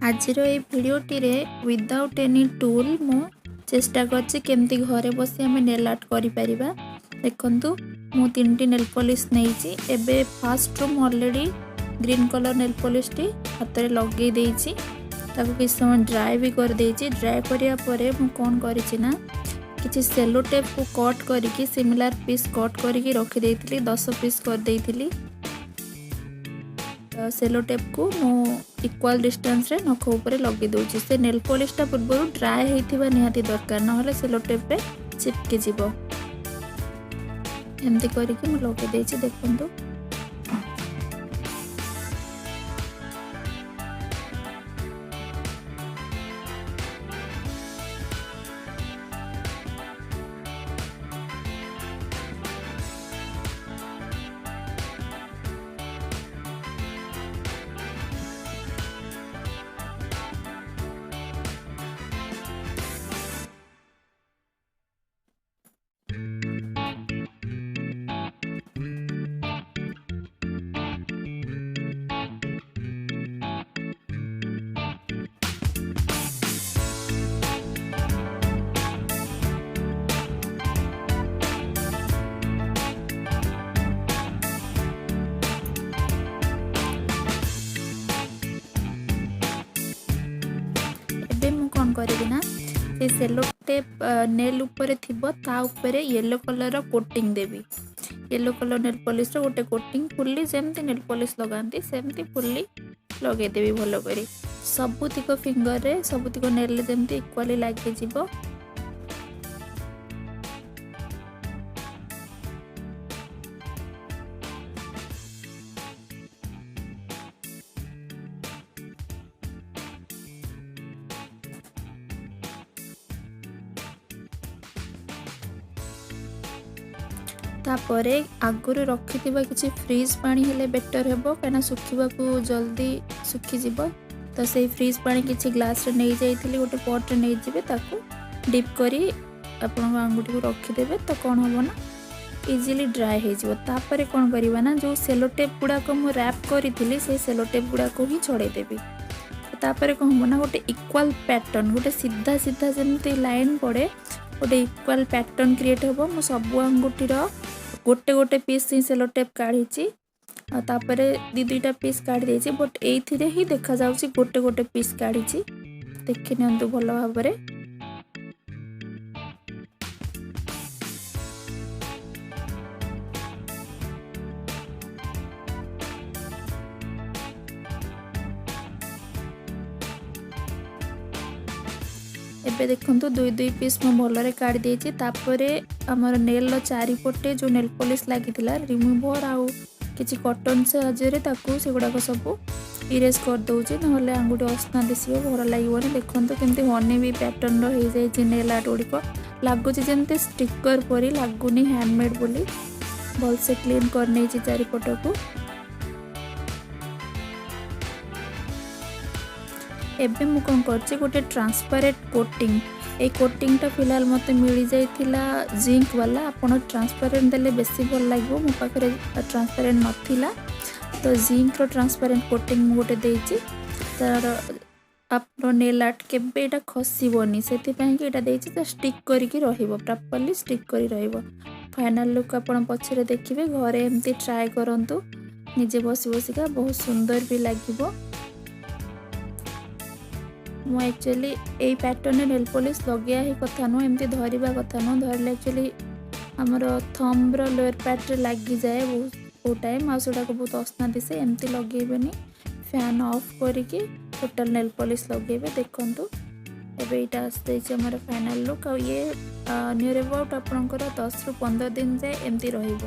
ଆଜିର ଏଇ ଭିଡ଼ିଓଟିରେ without any tool ମୁଁ ଚେଷ୍ଟା କରିଛି କେମିତି ଘରେ ବସି ଆମେ ନେଲ୍ ଆର୍ଟ କରିପାରିବା। ଦେଖନ୍ତୁ, ମୁଁ ତିନିଟି ନେଲ୍ ପଲିସ୍ ନେଇଛି। ଏବେ ଫାଷ୍ଟରୁ ମୁଁ ଅଲରେଡ଼ି ଗ୍ରୀନ୍ କଲର୍ ନେଲ୍ ପଲିସ୍ଟି ହାତରେ ଲଗେଇ ଦେଇଛି। ତାକୁ କିଛି ସମୟ ଡ୍ରାଏ ବି କରିଦେଇଛି। ଡ୍ରାଏ କରିବା ପରେ ମୁଁ କ'ଣ କରିଛି ନା, କିଛି ସେଲୋ ଟେପ୍କୁ କଟ୍ କରିକି, ସିମିଲାର ପିସ୍ କଟ୍ କରିକି ରଖିଦେଇଥିଲି। 10 ପିସ୍ କରିଦେଇଥିଲି। ସେଲୋ ଟେପ୍କୁ ମୁଁ ଇକ୍ୱାଲ୍ ଡିଷ୍ଟାନ୍ସରେ ନଖ ଉପରେ ଲଗେଇ ଦେଉଛି। ସେ ନେଲ୍ ପଲିସ୍ଟା ପୂର୍ବରୁ ଡ୍ରାଏ ହେଇଥିବା ନିହାତି ଦରକାର, ନହେଲେ ସେଲୋ ଟେପ୍ରେ ଚିପକି ଯିବ। ଏମିତି କରିକି ମୁଁ ଲଗେଇ ଦେଇଛି, ଦେଖନ୍ତୁ। ଏବେ ମୁଁ କ'ଣ କରିବି ନା, ସେ ସେଲୋ ଟେପ୍ ନେଲ୍ ଉପରେ ଥିବ, ତା ଉପରେ ୟେଲୋ କଲର୍ର କୋଟିଂ ଦେବି। ୟେଲୋ କଲର୍ ନେଲ୍ ପଲିସ୍ର ଗୋଟେ କୋଟିଂ, ଫୁଲି ଯେମିତି ନେଲ୍ ପଲିସ୍ ଲଗାନ୍ତି ସେମିତି ଫୁଲି ଲଗେଇଦେବି ଭଲ କରି। ସବୁତିକ ଫିଙ୍ଗରରେ, ସବୁତିକ ନେଲ୍ରେ ଯେମିତି ଇକ୍ୱାଲି ଲାଗିଯିବ। ତାପରେ ଆଗରୁ ରଖିଥିବା କିଛି ଫ୍ରିଜ୍ ପାଣି ହେଲେ ବେଟର୍ ହେବ, କାହିଁକିନା ଶୁଖିବାକୁ ଜଲ୍ଦି ଶୁଖିଯିବ। ତ ସେଇ ଫ୍ରିଜ୍ ପାଣି କିଛି ଗ୍ଲାସ୍ରେ ନେଇଯାଇଥିଲି, ଗୋଟେ ପଟ୍ରେ ନେଇଯିବେ। ତାକୁ ଡିପ୍ କରି ଆପଣଙ୍କ ଆଙ୍ଗୁଠିକୁ ରଖିଦେବେ, ତ କ'ଣ ହେବ ନା, ଇଜିଲି ଡ୍ରାଏ ହେଇଯିବ। ତାପରେ କ'ଣ କରିବା ନା, ଯେଉଁ ସେଲୋ ଟେପ୍ ଗୁଡ଼ାକ ମୁଁ ର୍ୟାପ୍ କରିଥିଲି, ସେଇ ସେଲୋ ଟେପ୍ ଗୁଡ଼ାକୁ ହିଁ ଛଡ଼େଇଦେବି। ତାପରେ କ'ଣ ହେବ ନା, ଗୋଟେ ଇକ୍ୱାଲ୍ ପ୍ୟାଟର୍ନ, ଗୋଟେ ସିଧା ସିଧା ଯେମିତି ଲାଇନ୍ ପଡ଼େ, ଗୋଟେ ଇକ୍ୱାଲ୍ ପ୍ୟାଟର୍ନ କ୍ରିଏଟ୍ ହେବ। ମୁଁ ସବୁ ଆଙ୍ଗୁଠିର ଗୋଟେ ଗୋଟେ ପିସ୍ ହିଁ ସେଲୋ ଟେପ୍ କାଢ଼ିଛି ଆଉ ତାପରେ ଦୁଇ ଦୁଇଟା ପିସ୍ କାଢ଼ି ଦେଇଛି, ବଟ୍ ଏଇଥିରେ ହିଁ ଦେଖାଯାଉଛି ଗୋଟେ ଗୋଟେ ପିସ୍ କାଢ଼ିଛି। ଦେଖି ନିଅନ୍ତୁ ଭଲ ଭାବରେ। ଏବେ ଦେଖନ୍ତୁ, ଦୁଇ ଦୁଇ ପିସ୍ ମୁଁ ଭଲରେ କାଢ଼ି ଦେଇଛି। ତାପରେ ଆମର ନେଲ୍ର ଚାରିପଟେ ଯେଉଁ ନେଲ୍ ପଲିସ୍ ଲାଗିଥିଲା, ରିମୁଭର୍ ଆଉ କିଛି କଟନ୍ ସାହାଯ୍ୟରେ ତାକୁ ସେଗୁଡ଼ାକ ସବୁ ଇରେଜ୍ କରିଦେଉଛି, ନହେଲେ ଆଙ୍ଗୁଠି ଅସନା ଦିଶିବ, ଭଲ ଲାଗିବନି। ଦେଖନ୍ତୁ କେମିତି ହନି ବି ପ୍ୟାଟର୍ନର ହେଇଯାଇଛି ନେଲ୍ ଆର୍ଟ ଗୁଡ଼ିକ। ଲାଗୁଛି ଯେମିତି ଷ୍ଟିକର୍ ପରି, ଲାଗୁନି ହ୍ୟାଣ୍ଡମେଡ଼୍ ବୋଲି। ଭଲସେ କ୍ଲିନ୍ କରିନେଇଛି ଚାରିପଟକୁ। ଏବେ ମୁଁ କ'ଣ କରିଛି, ଗୋଟେ ଟ୍ରାନ୍ସପାରେଣ୍ଟ କୋଟିଂ। ଏଇ କୋଟିଂଟା ଫିଲହାଲ ମୋତେ ମିଳିଯାଇଥିଲା ଜିଙ୍କ ବାଲା। ଆପଣ ଟ୍ରାନ୍ସପାରେଣ୍ଟ ଦେଲେ ବେଶୀ ଭଲ ଲାଗିବ। ମୋ ପାଖରେ ଟ୍ରାନ୍ସପାରେଣ୍ଟ ନଥିଲା, ତ ଜିଙ୍କର ଟ୍ରାନ୍ସପାରେଣ୍ଟ କୋଟିଂ ମୁଁ ଗୋଟେ ଦେଇଛି। ତାର ଆପଣ ନେଲ୍ ଆର୍ଟ କେବେ ଏଇଟା ଖସିବନି, ସେଥିପାଇଁ କି ଏଇଟା ଦେଇଛି। ତ ଷ୍ଟିକ୍ କରିକି ରହିବ, ପ୍ରପରଲି ଷ୍ଟିକ୍ କରି ରହିବ। ଫାଇନାଲ୍ ଲୁକ୍ ଆପଣ ପଛରେ ଦେଖିବେ। ଘରେ ଏମିତି ଟ୍ରାଏ କରନ୍ତୁ ନିଜେ ବସି ବସିକା, ବହୁତ ସୁନ୍ଦର ବି ଲାଗିବ। ମୁଁ ଆକ୍ଚୁଆଲି ଏଇ ପ୍ୟାଟର୍ନରେ ନେଲ୍ ପଲିସ୍ ଲଗେଇବା ହିଁ କଥା ନୁହଁ, ଏମିତି ଧରିବା କଥା ନୁହଁ। ଧରିଲେ ଆକ୍ଚୁଆଲି ଆମର ଥମ୍ର ଲୋୟର୍ ପାର୍ଟରେ ଲାଗିଯାଏ ବହୁତ ବହୁତ ଟାଇମ୍, ଆଉ ସେଗୁଡ଼ାକ ବହୁତ ଅସନା ଦିଶେ। ଏମିତି ଲଗେଇବେନି, ଫ୍ୟାନ୍ ଅଫ୍ କରିକି ଟୋଟାଲ୍ ନେଲ୍ ପଲିସ୍ ଲଗେଇବେ। ଦେଖନ୍ତୁ, ଏବେ ଏଇଟା ଆସିଯାଇଛି ଆମର ଫାଇନାଲ୍ ଲୁକ୍। ଆଉ ଇଏ ନିୟର ଆବାଉଟ୍ ଆପଣଙ୍କର 10ରୁ 15 ଦିନ ଯାଏ ଏମିତି ରହିବ।